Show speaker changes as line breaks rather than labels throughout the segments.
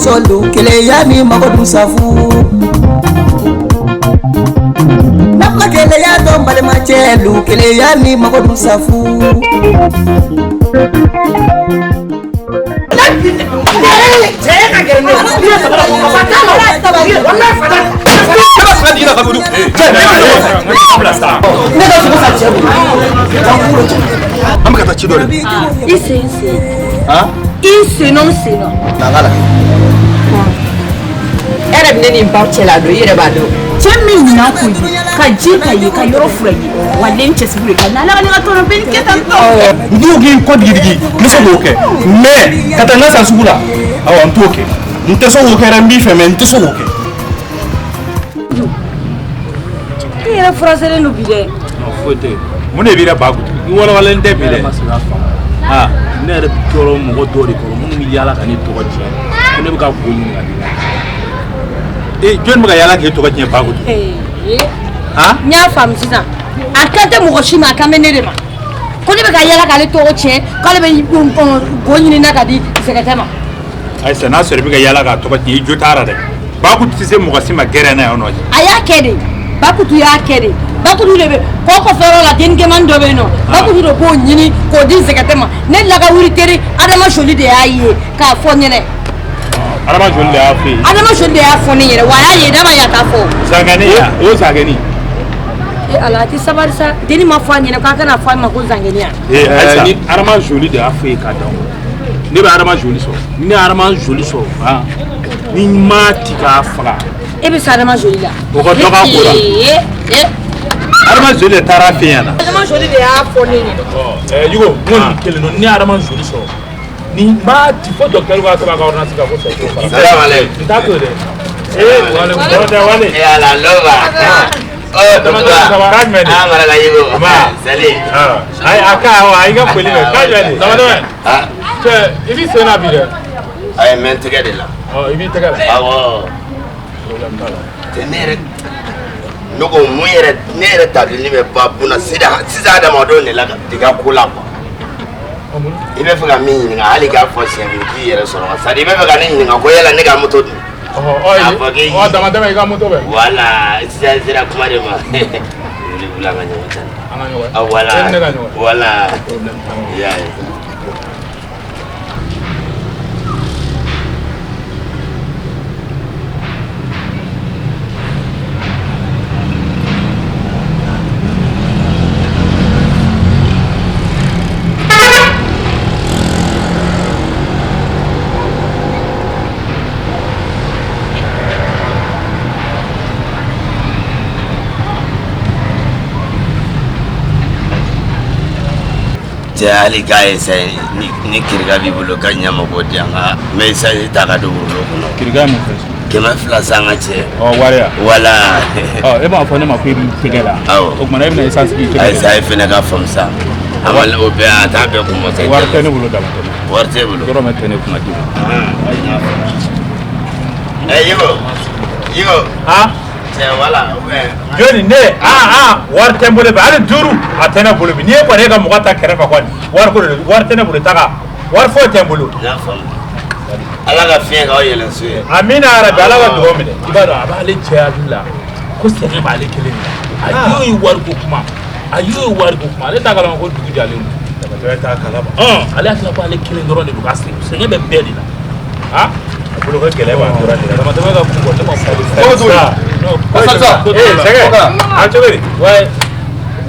sɔn lu keleya ni mago dun safu n'a keleya dɔn balimacɛ lu keleya ni mago dun safu.
Ne ka sogo san cɛ bolo.
An bɛ ka taa ci dɔ de.
I sen sen.
Han?
I sen nɔ n sen nɔ.
Na n k'a lajɛ.
E yɛrɛ bɛ ne ni n ba cɛla don, i yɛrɛ b'a dɔn.
Cɛ min ɲinan ko ye ka ji ka ye ka yɔrɔ fura ye wa den cɛsiri de ka na ala ka ne ka tɔnɔ bɛ nin kɛ tan tɔ.
N t'o k'i kɔ digidigi n bɛ se k'o kɛ mais ka taa n ka san sugu la awɔ n t'o kɛ n tɛ se k'o kɛ dɛ n b'i fɛ mais n tɛ se k'o kɛ.
I yɛrɛ furaselen don bi dɛ.
Foyi tɛ yen.
Mun de b'i la Bakutu? I walawalalen tɛ bi dɛ.
Ne yɛrɛ ma se k'a faamu. Ne yɛrɛ tɔɔrɔ mɔgɔ dɔw de kɔrɔ minnu bɛ yaala ka ne tɔgɔ tiɲɛ ko ne bɛ ka go ɲini ka di ma.
Ee jɔnni bɛ ka yaala k'e tɔgɔ tiɲɛ Bakutu? Han?
N y'a faamu sisan a kan tɛ mɔgɔ si ma a kan bɛ ne de ma ko ne bɛ ka yaala k'ale tɔgɔ tiɲɛ k'ale bɛ go ɲini na ka di sɛgɛtɛ ma.
Ayisa n'a sɔrɔ i bɛ ka yaala k'a tɔgɔ tiɲɛ i jo t'a la dɛ. Bakutu tɛ se mɔgɔ si ma gɛrɛn na yan nɔ.
A y'a kɛ de Bakutu y'a kɛ de Bakutu de bɛ kɔ kɔfɛ yɔrɔ la denkɛman dɔ bɛ yen nɔ Bakutu de b'o ɲini k'o di sɛgɛtɛ ma ne lagawuli teri Adama Joli de y'a ye k'a fɔ n ɲɛnɛ.
Adama Joli de y'a fɔ e ye.
Adama Joli de y'a fɔ ne ɲɛnɛ wa a y'a ye n'a ma ye a t'a fɔ.
Zangani ya o Zangani.
E Ala a tɛ sabali sa denni ma fɔ a ɲɛnɛ k'a kana fɔ a ma ko Zangani ya.
Ee Ayisa
ni Adama Joli de y'a fɔ e ye k'a dan ne bɛ Adama Joli sɔrɔ ni ne ye Adama Joli sɔrɔ han ni n m'a ci k'a faga.
E bɛ se Adama Joli la.
O ka dɔ k'a ko la. Adama Joli de taara fɛ yan na.
Adama Joli de y'a fɔ ne ɲɛna.
Ɔ Yugo n kɔni kelen don ni ne ye Adama Joli sɔrɔ ni n b'a ci fo docteur k'a sɛbɛn a ka ordonnance kan ko sɛ t'o fara.
Salamu aleykum.
N t'a to yen dɛ. Ee walekum
Tɔɔrɔ tɛ wale.
Eh ala lova. Oh
Dama dama ça va? K'a jumɛn de?
Ah maraka Yigo.
Nba.
Salut.
Ayi a ka awɔ a y'i ka foli mɛn k'a jumɛn de?
Dama dama.
Ah.
Cɛ i b'i sen na bi dɛ.
Ayi n bɛ n tɛgɛ de la.
Ɔ i b'i tɛgɛ la.
Awɔ.
Problème t'a la.
Cɛ ne yɛrɛ ne ko mun yɛrɛ ne yɛrɛ dabili bɛ ba kunna sisan sisan adamadenw de la de ka ko la quoi. I bɛ fɛ ka min ɲininka hali k'a fɔ siɲɛ kelen k'i yɛrɛ sɔrɔ c'est à dire i bɛ fɛ ka ne ɲininka ko yala ne ka moto dun.
Ɔ dama dama i ka moto bɛ.
Voilà sisan sera kuma de ma. Wuli wuli an ka ɲɔgɔn tan.
An ka ɲɔgɔn ye.
Ah voilà.
E ni ne ka ɲɔgɔn ye.
Voilà. I y'a ye. Cɛ hali k'a essayer ni ni kirika b'i bolo ka ɲa ma k'o di yan nka n bɛ essence ta ka don wolo kɔnɔ.
Kirika ye mun fɛ?
200 san ka cɛ.
Ɔ wari ya.
Voilà.
Ɔ e b'a fɔ ne ma ko e b'i tɛgɛ la.
Awɔ.
O kumana e bɛna essence k'i tɛgɛ la.
Ayi sa e fɛnɛ ka faamu sa. A ma o bɛɛ a t'a bɛɛ kun masa.
Wari tɛ ne bolo dama tɛmɛ.
Wari t'e bolo.
Dɔrɔmɛ tɛ ne kun ka d'i ma.
Ɛ Yigo Yigo.
Han?
Cɛ voilà ou bien.
Jɔnni ne wari tɛ n bolo bi hali duuru a tɛ ne bolo bi n'i ye kɔni e ka mɔgɔ ta kɛrɛfɛ kɔni wari ko de don wari tɛ ne bolo taga wari foyi tɛ n bolo.
N y'a faamu. Ala ka fiɲɛ k'aw yɛlɛn so ye.
Amina yarabi ala ka dugawu minɛ.
I b'a dɔn a b'ale cɛ hakili la ko sɛgɛn b'ale kelen de la. A y'o ye wariko kuma a y'o ye wariko kuma ale t'a kalama ko dugu jalen don.
Damatɛmɛ t'a kalama.
Ale hakili la ko ale kelen dɔrɔn de don ka sɛgɛn sɛgɛn bɛ bɛɛ de la.
A bolo ka gɛlɛn b'a dɔrɔn de la.
Damatɛmɛ ka kun bɔ ne ma fɔ.
Sa. Ee sɛgɛ a cogo di?
Ouais.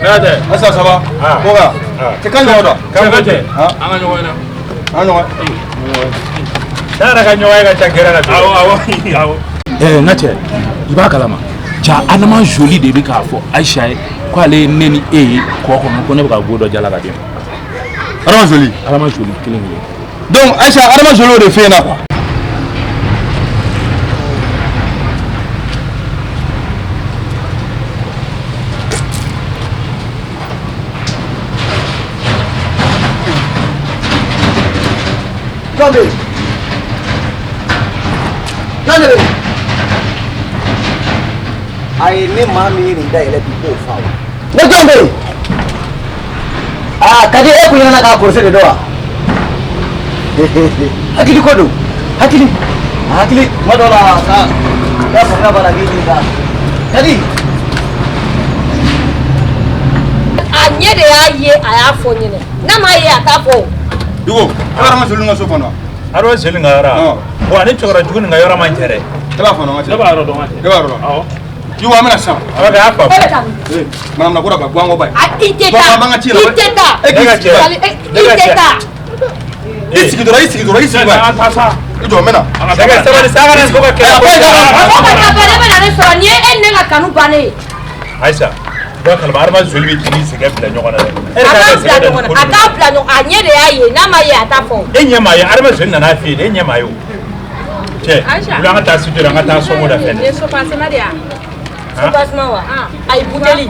Ne tɛ.
Asa ça va? Koka. Cɛ kan ɲɔgɔn dɔn.
Cɛ ka cɛ. An ka ɲɔgɔn ye na.
An ɲɔgɔn.
Ne yɛrɛ ka ɲɔgɔn ye ka ca gɛrɛ la bi.
Awɔ awɔ awɔ. Ɛɛ n ka cɛ i b'a kalama ja Adama Joli de bɛ k'a fɔ Ayisa ye k'ale ye ne ni e ye kɔ kɔnɔ ko ne bɛ ka go dɔ jala ka di ma.
Adama Joli.
Adama Joli kelen kelen.
Donc Ayisa Adama Joli o de f'e ɲɛna quoi.
Jɔn bɛ yen? Jɔn de bɛ yen? Ayi ni maa min ye nin dayɛlɛ bi k'o fa wa. Ne jɔn bɛ yen? Aa Kadi e kun ɲinɛna k'a kɔrɔsi de dɔn wa? Hakili ko don hakili. Hakili tuma dɔ la ka i ka faamuya b'a la k'i ɲininka. Kadi.
A ɲɛ de y'a ye, a y'a fɔ n ɲɛna. N'a m'a ye, a t'a fɔ o.
Diko, e b'a dɔn n ka Zoli ka so kɔnɔ.
Adama Zoli ka yɔrɔ. Bon, ani cɛkɔrɔba jugu nin ka yɔrɔ man jan dɛ.
E b'a fɔ n ka cɛ.
Ne b'a yɔrɔ dɔn n ka cɛ.
E b'a yɔrɔ dɔn.
Awɔ.
Diko, an bɛna sisan.
A b'a kɛ, a y'a faamu.
E bɛ taa min?
Ee, manamana ko da bila, bɔ an kɔ ba ye.
A i tɛ
Bɔ
taa.
an b'an ka ci la.
I tɛ taa.
E k'i sigi ba ye.
I tɛ taa.
I sigi dɔrɔn, i sigi dɔrɔn, i sigi ba ye.
An taa sa.
I jɔ, n bɛ na.
Sɛgɛ sabali sa, a kana to ka kɛlɛ.
A bɔ yen,
O ka taa bɛɛ, ne bɛ na ne sɔrɔ nin ye e ni ne ka kanu bannen ye.
Ayisa, bɔ kalama Adama Zoli bɛ k'i ni sɛgɛ bila ɲɔgɔn na dɛ. E
A
yɛrɛ
k'a
ka
bila
sɛgɛ da
ɲɔgɔn
nin
na.
ko
A
ninnu
k'a bila ɲɔgɔn a ɲɛ de y'a ye, n'a ma ye a t'a fɔ.
E ɲɛ m'a ye, Adama Zoli nana f'i ye dɛ, e ɲɛ m'a ye o. Cɛ, wuli an ka taa studio la, an ka taa sɔngɔ da fɛn
Nin ye sopasima de ye wa?
Sopasima wa? Ayi, buteli.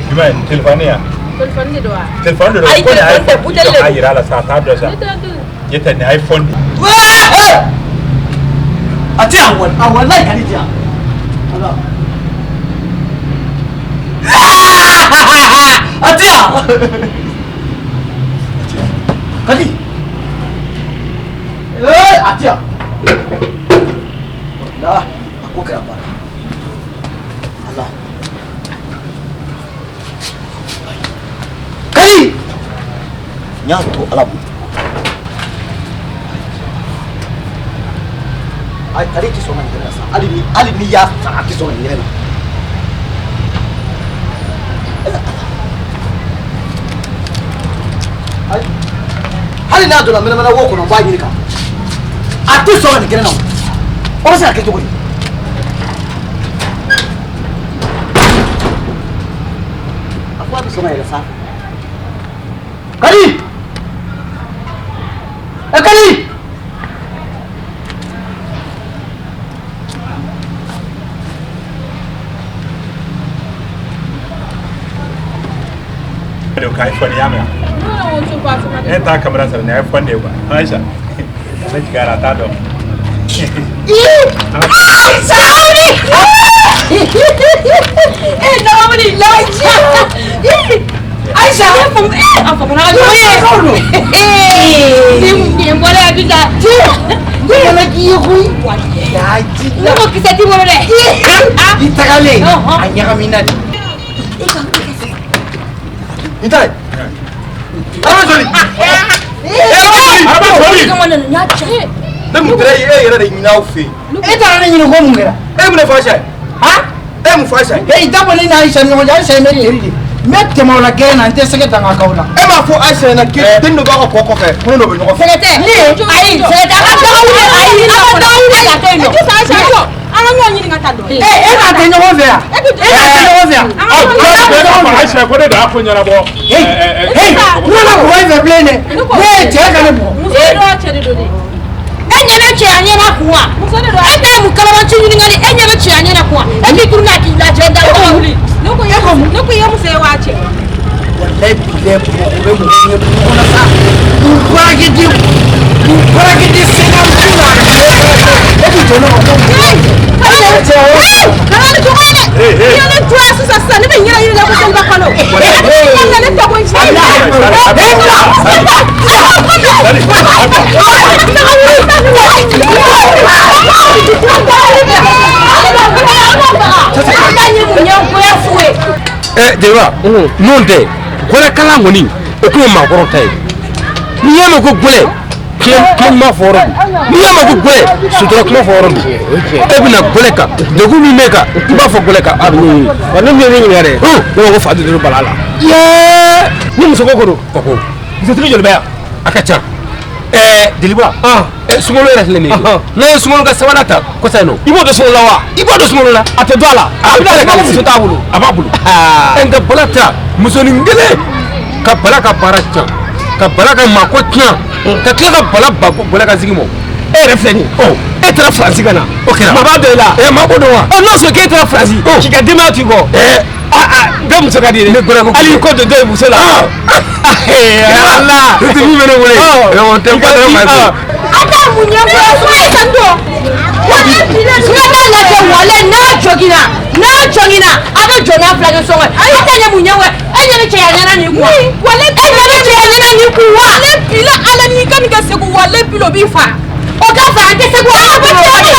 Jumɛn, telefɔni ya?
Telefɔni de don wa?
Telefɔni de don.
Ayi,
Ko nin
telefɔni tɛ,
iPhone,
buteli de
a yira a la sa, a t'a dɔn sa.
Ne t'a dɔn.
Ne tɛ nin iPhone de.
A tɛ yan a walayi Kadi tɛ yan. Ala. A tɛ yan. Kadi. Ee, a tɛ yan. Walahi, a ko kɛra baara ye. Ala. Kadi. N y'a to Ala bolo. Ayi, Kadi tɛ sɔn ka nin kɛ ne la sa. Hali ni y'a san, a tɛ sɔn ka nin kɛ ne la. Hali n'a donna mɛnɛmɛnɛ wo kɔnɔ, n b'a ɲini k'a dɔn. A tɛ sɔn ka nin kɛ ne la o. O bɛ se ka kɛ cogo di? A ko a bɛ sɔn ka yɛlɛ sanfɛ. Kadi! Ɛ Kadi!
De ka iPhone y'a mɛn. Ne t'a kamera sɔrɔ nin iPhone de ye quoi. Ayisa, ne jigin a la, a t'a dɔn.
Aïcha! Eh, Dawudi, laji! Aïcha! A famana ka ɲɔgɔn ye. Nin bɔra yan sisan.
Ne k'i ye koyi.
Ne ko kisɛ t'i bolo dɛ.
I tagalen a ɲagamina de.
N ta ye. Adama Zoli.
Adama Zoli.
Ne mun taara e yɛrɛ de ɲini aw fɛ yen.
E taara ne ɲini ko mun kɛra?
E mun de fɔ Ayisa ye?
Han?
E mun fɔ Ayisa ye?
E da bɔ ne ni Ayisa ni ɲɔgɔn cɛ, Ayisa ye ne teri de ye. N bɛ tɛmɛ o la gɛrɛn na, n tɛ sɛgɛ ta k'a k'aw la.
E m'a fɔ Ayisa ɲɛna k'e den dɔ b'a ka kɔ kɔfɛ, ko ne n'o bɛ ɲɔgɔn fɛ.
Sɛgɛ tɛ. Ayi, sɛgɛ tɛ. A ka dawuli, ayi, a ka dawuli ka to yen nɔ.
Ayisa, an ka ɲɔgɔn ɲininka tan dɔɔni.
E n'a tɛ ɲɔgɔn fɛ yan? E n'a tɛ ɲɔgɔn fɛ yan?
Aw bɛɛ b'a fɔ Ayisa ko ne de y'a ko ɲɛnabɔ.
Hey, ne ma bugɔ i fɛ bilen dɛ. Ne ye cɛ ka ne bugɔ.
Muso de don wa, cɛ de don de?
E ɲɛ bɛ cɛya ɲɛ na kun wa? E ta ye mun kalabanci ɲininkali, e ɲɛ bɛ cɛya ɲɛ na kun wa? E k'i turu n'a k'i lajɛ da o wuli.
Ne ko i ye muso ye wa cɛ?
Walayi bilayi, mɔgɔ bɛ mɔgɔ ɲɛ dugu kɔnɔ sa. K'u baarakɛden, k'u baarakɛden 50 la. E b'i jɔ ne ma ko mun? E ye cɛ o.
Kana ne dɔgɔya dɛ. N'i ye ne juguya sisan sisan, ne bɛ ɲɛna yiri la ko seliba kalo. Ne tɛ ko
Jeliba, n'o tɛ gɔlɛkalan kɔni, o kun ye maakɔrɔ ta ye. N'i y'a mɛn ko gɔlɛ, kuma fɔ yɔrɔ don. N'i y'a mɛn ko gɔlɛ, sutura kuma fɔ yɔrɔ don. E bɛna gɔlɛ kan, degun min b'e kan, i b'a fɔ gɔlɛ kan, a bɛ ɲɛɲini.
Wa ne min ye ne ɲininka dɛ, ne ko fa donna bala la.
Yee!
Ni muso ko don.
O ko.
Musotigi joli bɛ yan?
A ka ca. Jeliba, sunkalo yɛrɛ filɛ nin ye. N'a ye sunkalo ka sabanan ta, kɔsa in nɔ.
I b'o dɔn sunkalo la wa?
I b'o dɔn sunkalo la.
A tɛ dɔn a la.
A bɛ
a muso t'a bolo.
A b'a bolo. Nka bala ta, musonin kelen ka bala ka baara tiɲɛ, ka bala ka maako tiɲɛ, ka tila ka bala ba bala ka sigi mɔ.
E yɛrɛ filɛ nin ye. E taara Faransi ka na.
O kɛra.
Maa b'a dɔn i la.
Maa b'o dɔn wa?
N'o sɔrɔ k'e taara Faransi. K'i ka denbaya to i kɔ. Bɛɛ muso ka di ye dɛ.
Ne gbɛrɛ ko.
Hali i kɔ don dɔ ye muso la. Ala.
Ne tɛ min bɛ ne wele. O tɛ n ba dɔrɔn ma ye.
A t'a mun ɲɛfɔ ye tan tɔ. N'a t'a lajɛ wale n'a joginna a bɛ jɔ n'a filakɛ sɔngɔ ye. A t'a ɲɛ mun ɲɛfɔ ye. E ɲɛ bɛ cɛya ɲɛna nin kun wa? E ɲɛ bɛ cɛya ɲɛna nin kun wa?
Ale bila ala n'i ka nin kɛ Segu, wale bila o b'i fa.
O ka fisa an tɛ Segu an bɛ Bamakɔ de.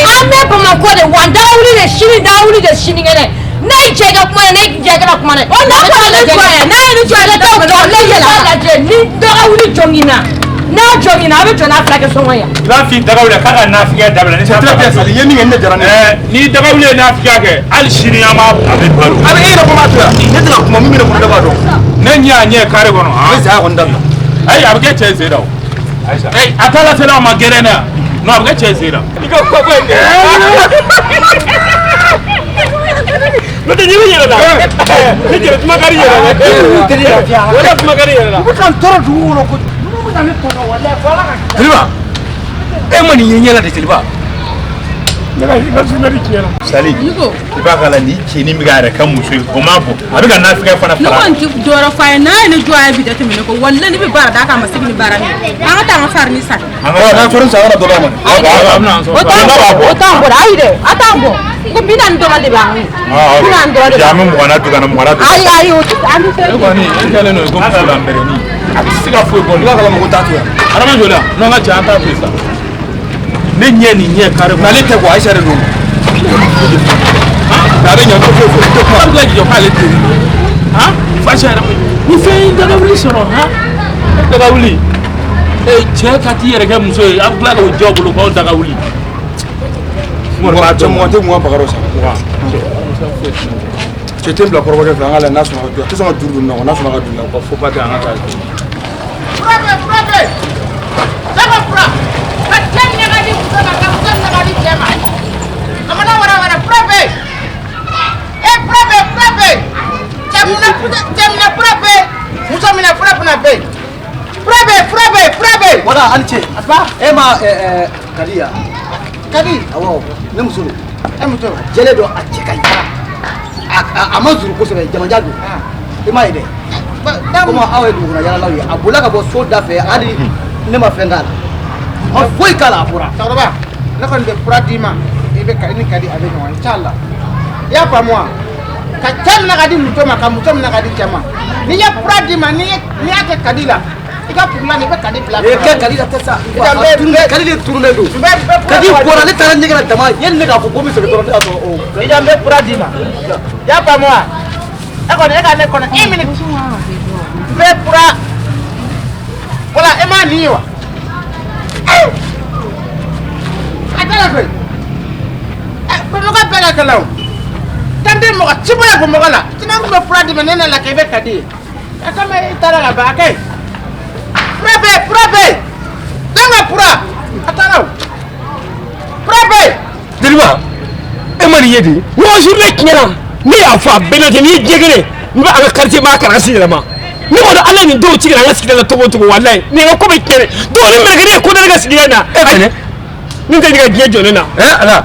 An bɛ Bamakɔ de wa dagawuli de sini dagawuli de sinikɛnɛ. Ne y'i jɛ i ka kuma na ne y'i jɛ i kana kuma dɛ. O n'a kɔni ne jɔ ye n'a ye ne jɔ ye ne t'aw lajɛ ni dagawuli jɔngina n'a jɔngina a bɛ jɔ n'a fila kɛ sɔngɔ ye.
I b'a f'i dagawuli k'a ka nafigiya dabila.
C'est très bien Sali, i ye min kɛ ne diyara ne ye.
Ni dagawuli ye nafigiya kɛ hali sini an b'a a bɛ balo.
A bɛ e yɛrɛ ko m'a to yan. Ne tɛna kuma min bɛ ne kɔnɔ ne b'a dɔn.
Ne ɲɛ a ɲɛ kare kɔnɔ.
A bɛ saya kɔni dabila.
Ayi a bɛ kɛ cɛ sen na o. Ayi a t'a lase a ma gɛrɛ ne yan. Non a bɛ kɛ cɛ sen na.
I ka kɔkɔ in kɛ. N'o tɛ ɲɛ bɛ yɛrɛ la. Ne jɛrɛ kuma ka di yɛrɛ la. O de kuma ka di yɛrɛ la.
U bɛ ka n tɔɔrɔ dugu kɔnɔ kojugu. Ninnu bɛ ka ne tɔɔrɔ walayi fo Ala ka.
Jeliba, e ma nin ye ɲɛ la de Jeliba.
Ne ka i ka sunna de tiɲɛna.
Sali, i b'a k'a la ni cɛnin bɛ k'a yɛrɛ kɛ muso ye o m'a bɔ a bɛ ka nafigiya fana
Ne
fara.
kɔni tɛ dɔwɛrɛ f'a ye n'a ye ne jɔ a ye bi jateminɛ ko walayi ne bɛ baara d'a kan a ma sigi ni baara min ye an ka taa an ka farini san.
N'an farini san a kana dɔ d'a ma dɛ.
O t'an bɔ o t'an bɔ dɛ ayi dɛ a t'an bɔ ko 40 dɔrɔn de b'an kun. 40 dɔrɔn de b'an kun.
An bɛ 20 na dun ka na 20 na dun.
Ayi ayi o tɛ an tɛ se.
E kɔni e kɛlen don i ko muso lanbɛrɛnin a tɛ se ka foyi bɔ nin.
I b'a kalama ko t'a to yan.
Adama joli la n'an ka cɛ an t'a to yen sa. Ne ɲɛ nin ɲɛ kare kɔnɔ.
N'ale tɛ quoi Ayisa de don. A bɛ ɲɛ n tɛ foyi fɔ n tɛ kuma.
A bɛ tila k'i jɔ k'ale teri don. Han Fasa yɛrɛ ni fɛn ye dagawuli sɔrɔ han dagawuli cɛ ka t'i yɛrɛ kɛ muso ye a bɛ tila k'o jɔ bolo k'aw dagawuli.
Cɛ 20 tɛ 20 bagaro sa. Cɛ tɛ n bila kɔrɔbɔkɛ fɛ an ka lajɛ n'a sɔnna ka jɔ a tɛ sɔn ka juru don nin na n'a sɔnna ka don nin na.
Faut pas que an ka taa.
Fura bɛ yen. Daba fura. Ka cɛ minɛ ka di muso ma ka muso minɛ ka di cɛ ma. A mana wara wara fura bɛ yen. E fura bɛ yen fura bɛ yen. Cɛ minɛ fura bɛ yen. Muso minɛ fura fana bɛ yen. Fura bɛ yen fura bɛ yen fura bɛ yen. Wala a ni ce. E ma Kadi ya. Kadi. Awɔ ne muso don. E muso. Jɛlen don a cɛ ka ɲi. A ma zuru kosɛbɛ jamajan don. I m'a ye dɛ. Komi aw ye dugukɔnɔ yaalalaw ye a bolila ka bɔ so da fɛ hali ne ma fɛn k'a la. Ma foyi k'a la a bɔra.
Cɛkɔrɔba ne kɔni bɛ fura d'i ma i bɛ i ni Kadi a bɛ ɲɔgɔn inchallah. I y'a faamu wa? Ka cɛ minɛ ka di muso ma ka muso minɛ ka di cɛ ma. N'i ye fura d'i ma n'i y'a kɛ Kadi la i ka fugula nin i bɛ Kadi bila.
E kɛ Kadi la tɛ sa. Kadi de tununnen don. Kadi bɔra ne taara ɲɛgɛn na dama yanni ne k'a fɔ ko n bɛ segin dɔrɔn ne y'a sɔrɔ o.
I jɔ n bɛ fura d'i ma. I y'a faamu wa? E kɔni e ka ne kɔnɔ 1 minute. N bɛ fura. Wala e m'a nin ye wa? A t'a la koyi. Bamakɔ bɛɛ ka kɛlɛ o. Tante mɔgɔ ci bɔ yan Bamakɔ la. Sinon n tun bɛ fura d'i ma ne nana kɛ i bɛ Kadi ye. A komi i taara ka ban a ka ɲi. Fura bɛ yen fura bɛ yen. Dɔn ka fura. A taara o. Fura bɛ yen.
Jeliba e ma nin ye de. Ɲɔgɔn journée tiɲɛna ne y'a fɔ a bɛɛ lajɛlen n'i ye diɲɛ kelen n bɛ an ka quartier b'a karasi yɛlɛma. Ne b'a dɔn ala ye nin dɔw ci ka na an ka sigida la cogo o cogo walayi nin ka ko bɛ tiɲɛ dɛ. Dɔw ni mɛlɛkɛnin ye ko da ne ka sigida in na.
E fɛnɛ.
Ni tɛ ka diɲɛ jɔ ne na.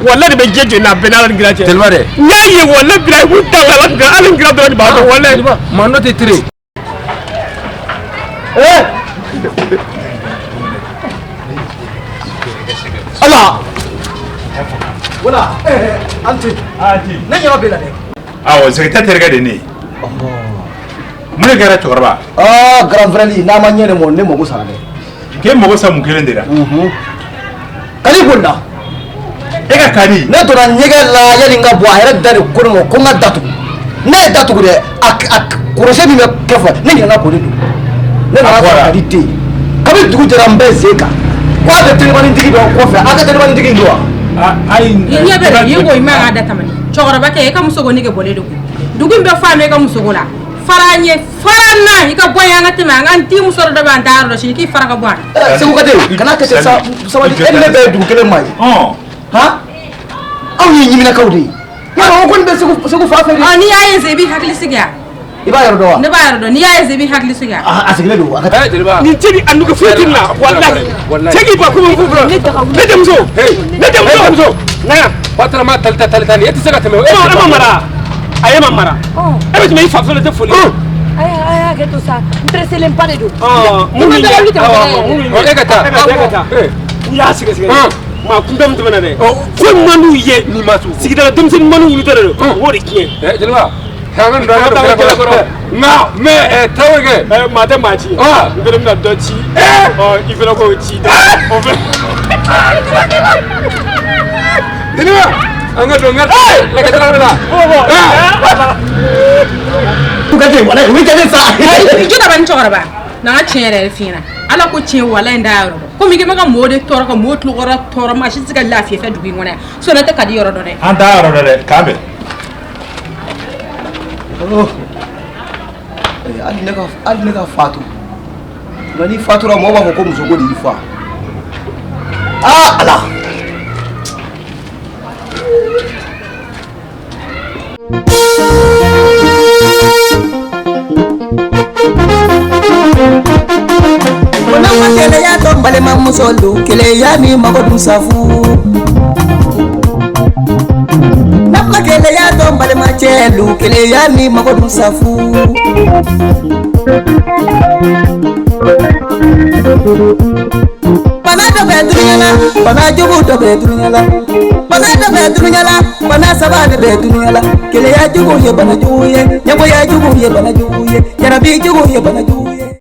Walayi de bɛ diɲɛ jɔ ne na a bɛɛ n'ala ni kira cɛ.
Jeliba dɛ.
N y'a ye walayi bila i k'u ta ala ni kira ala ni kira dɔrɔn de b'a dɔn walayi.
Maa dɔ tɛ tere.
Ala. Wala an tɛ. Ne ɲɛ bɛ la dɛ.
Awɔ Zɛkɛtɛ terikɛ de ye ne ye. Mun de kɛra cɛkɔrɔba?
Aa grand frère n'a ma ɲɛ ne ma ne mago sara dɛ.
K'e mago sa mun kelen de la?
Kadi bolila.
E ka Kadi?
Ne donna ɲɛgɛn la yanni n ka bɔ a yɛrɛ da de ko ne ma ko n ka datugu. Ne ye datugu dɛ a kɔrɔsiyɛn min bɛ kɛ fɔ ne ɲinɛna k'o de don. Ne nana sɔrɔ Kadi tɛ yen. Kabi dugu jɛra n bɛ sen kan. Ko a bɛ telimanitigi dɔ kɔfɛ a ka telimanitigi in don wa?
Ayi.
I ɲɛ bɛ dɛ i ko i man ka da tamani. Cɛkɔrɔba kɛ e ka musoko nege bɔlen de kun. Dugu in bɛɛ fa i ka musoko la. Fara n ye fara n na i ka bɔ yen an ka tɛmɛ an ka n den muso dɔ bɛ an da yɔrɔ dɔ sini k'i fara ka bɔ a la.
Segu ka den kana kɛ ten sa sabali e ni ne bɛɛ ye dugu kelen maa ye. Han anw ye ɲiminakaw de ye. Yarɔ o kɔni bɛ Segu fan fɛ de.
N'i y'a ye sisan i b'i hakili sigi yan.
I b'a yɔrɔ dɔn wa?
Ne b'a yɔrɔ dɔn n'i y'a ye sisan i b'i hakili sigi yan.
A sigilen don a ka taa.
Nin cɛ ni a nugu foyi tɛ nin na walayi cɛ k'i ban komi furu ne denmuso ne denmuso na yan.
Batarama talita talita nin e tɛ se ka tɛmɛ o.
E ma mara a ye ma mara e bɛ tɛmɛ i fa fɛnɛ tɛ foli.
Ayi hakɛ to sa n presselen ba de don.
Mun b'i ɲɛ
e ka taa
e ka taa n'i y'a sɛgɛsɛgɛ maa kuntan min tɛmɛna dɛ ko man d'u ye sigida la denmisɛnnin man d'u wulitɔ de don u b'o de tiɲɛ.
Jeliba an ka nin don an ka don kɛrɛfɛ nka mais Tarawele.
Maa tɛ maa ci. N fɛnɛ bɛna dɔ ci. I fɛnɛ k'o ci. O fɛnɛ.
Jeliba, an ka don n ka lakatalakala la.
U ka ten walayi, u bɛ jate sa.
I jɔ ni cɛkɔrɔba na, n ka tiɲɛ yɛrɛ f'i ɲɛna. Ala ko tiɲɛ, walayi, n da yɔrɔ dɔn komi i bɛ ka mɔɔw de tɔɔrɔ, ka mɔɔw tulokɔrɔ tɔɔrɔ. Maa si tɛ se ka lafiya fɛ dugu in kɔnɔ yan, sinon ne tɛ ka di yɔrɔ dɔn dɛ.
An t'a yɔrɔ dɔn dɛ, k'an bɛn.
Hali ne ka fatu, nka n'i fatura, mɔgɔw b'a fɔ ko muso ko de y'i fa. Aa, Ala.
N'a ma keleya dɔn, balimamuso lu keleya ni mago dun safu. N'a ma keleya dɔn, balimacɛ lu keleya ni mago dun safu. Bana dɔ bɛ dunuya la, bana jugu dɔ bɛ dunuya la, bana dɔ bɛ dunuya la, bana saba de bɛ dunuya la. Keleya jugu ye bana jugu ye, ɲɛgoya jugu ye bana jugu ye, jarabi jugu ye bana jugu ye.